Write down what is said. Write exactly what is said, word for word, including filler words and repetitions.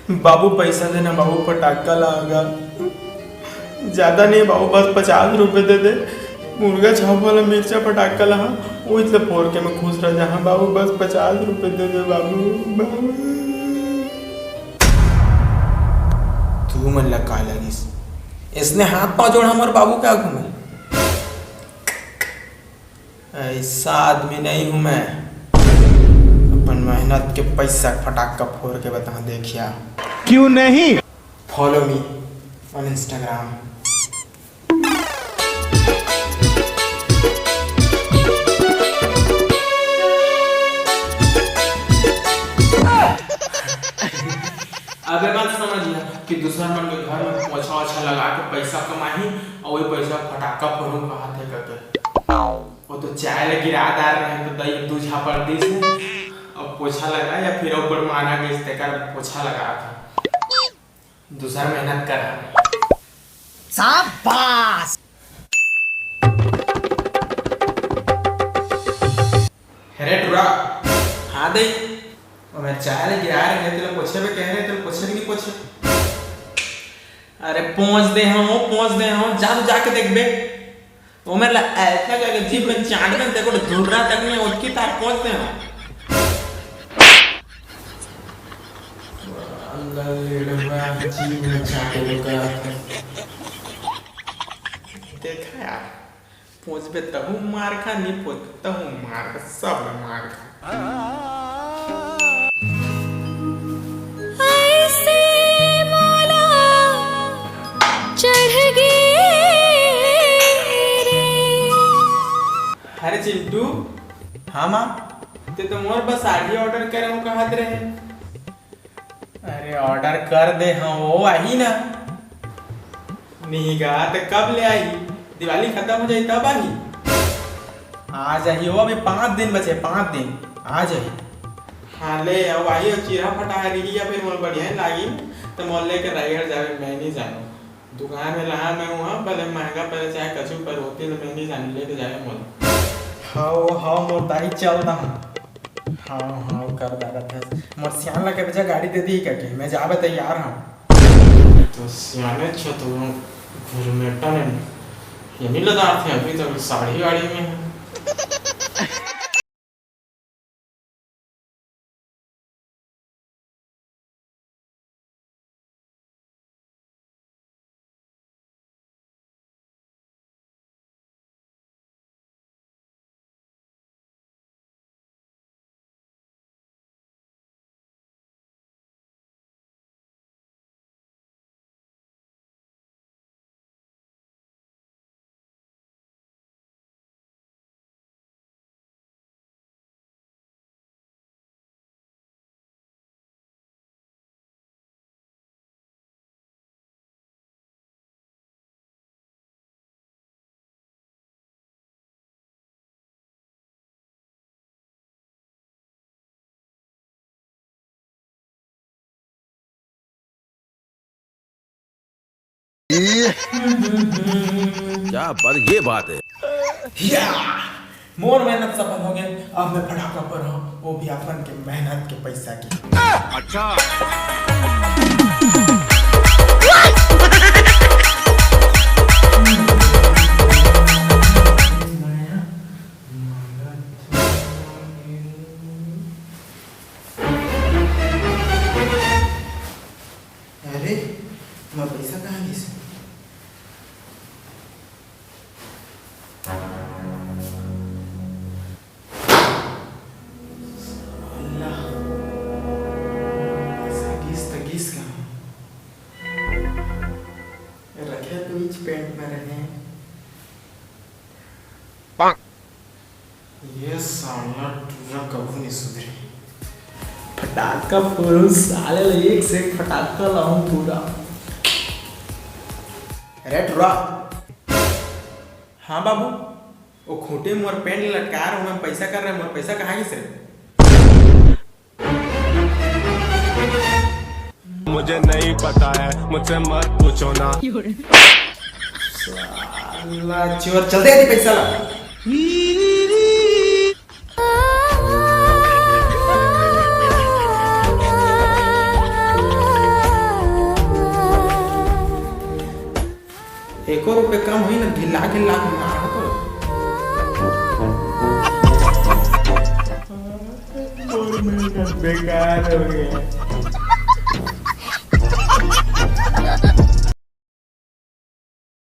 बाबू, पैसा देना बाबू, फटाका लागा। ज्यादा नहीं बाबू, बस पचास रुपए दे दे। मुर्गा छाप वाला मिर्चा फटाका ला, हाँ, वो इतने फोड़ के मैं खुश रह जा। हाँ बाबू, बस पचास रुपए दे दे बाबू, बाबू। तू मन ला का लगिस? इसने हाथ पाँव जोड़ हमर बाबू के आगू में। ऐसा आदमी नहीं हूँ मैं। अपन मेहनत के पैसा फटाका फोड़ के बता देखिया। क्यों नहीं? Follow me on Instagram. अबे मत समझिया कि दूसर मन के घर में पोछा ओछा लगा के पैसा कमाही और वही पैसा फटाका फोड़ू कहा थे करके। वो तो चाय ले गिरा डार रहे तो दई दू झापड़ दिस है। अब पोछा लगा या फिर ऊपर माना गइस तेकर पोछा लगा था। दूसर मेहनत कर। शाबाश। अरे टुरा। हाँ दई। वो मैं चाय ले गिरा रहे तेला पोछे में कह रहे तेला पोछे भी नहीं पोछे। अरे पहुंच दे हम, पहुंच दे हम, जा तू जाके देख बे। वो मेरे ला ऐसा करके जीभ में चाट में देखो तो धुर्रा तक नहीं उठकी तार पहुंच दे हम। अल्लाह लेड़वा जीभ में चाटे लगा। देखा यार, पहुंचबे तहु मार खा, नहीं पहुंचबे तहु मार खा, सब मार खा। ऐसे मोला चढ़ गे रे। अरे चिंटू। हाँ माँ। ते तो मोर बस साड़ी order करे हूँ कहत रहे। अरे order कर दे हाँ, वो आही ना। नहीं गा, तो कब ले आही? दिवाली खत्म हो जाई तब आही। आ जाही वो, अभी पाँच दिन बचे, पाँच दिन आ जाही। हाँ ले, अब आही और चीरा फटाहा रही या फिर मोर बढ़िया ही लागी, तो मोर लेके रायगढ़ जावे, मैं नहीं जानू। दुकान में लहा मैं हूँ, भले महंगा पड़े चाहे कछु पर होती, तो मैं नहीं जानू, लेके जावे मोर। हाँ वो, हाँ मोर दाई चल रहा। हाँ हाँ कर दादा था। मोर सियान ला कब्जा गाड़ी दे दी करके, मैं जावे तैयार हूँ। तो सियाने छ तो घुरमेटा ने ये नहीं लदार थे, अभी तो साड़ी गाड़ी में है। क्या बात, ये बात है। या! मोर मेहनत सफल हो गए। अब मैं फटाका पर हूँ, वो भी अपन के मेहनत के पैसा की। अच्छा। अरे, मोर पैसा कहाँ गिस? अल्लाह, पैसा गिस त गिस कहाँ? रखे तो इच पैंट में रहे। ये साला टूरा कभू नहीं सुधरे। फटाका फोड़ू साले ला, एक से एक फटाका लाऊं पूरा। अरे टूरा। हाँ बाबू, वो खूंटे मोर पैंट लटका रहा हूँ, मैं पैसा कर रहा हूँ, मोर पैसा कहाँ गिस रे? मुझे नहीं पता है, मुझसे मत पूछो ना। साला चोर, चल दे यदि पैसा ला। एको रुपये कम होई ना, ढिल्ला ढिल्ला मारो तो। बेकार हो गया।